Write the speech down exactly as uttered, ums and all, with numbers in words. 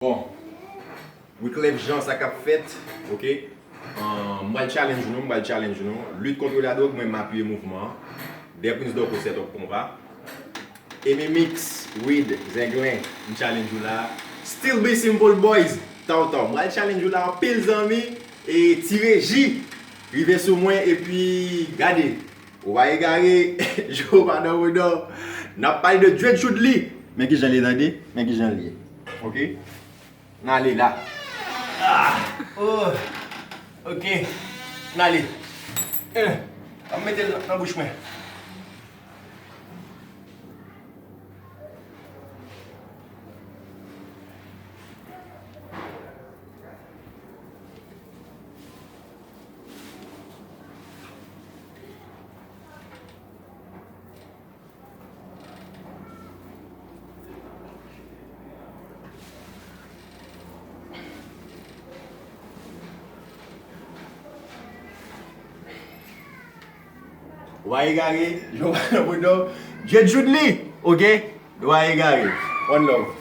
Bon, Wyclef Jean, sa k ap fèt, oke? Ahn, m pral challenge nou, m pral challenge nou. Lit kont ladwòg, mwen m apiye mouvman an. The Prince Dorco set up konpa. Eme Mix, Wid, Zenglen, m challenge ou la. Still Be Simple Boys, Taw Taw. M pral challenge ou la anpil zanmi, e Ti Reji, rive sou mwen, epi gade, ou pa egare, Jewova nan redan. N ap pale de Djed Shoudly. Men kijan l ye tande, men kijan l ye. Oke? N ale la. Ah! Oh! Oke. N ale. Eh, an mete l nan bouch mwen. Ou pa egare, Jewova nan redan. Djed Shoudly, oke? Ou pa egare. One love.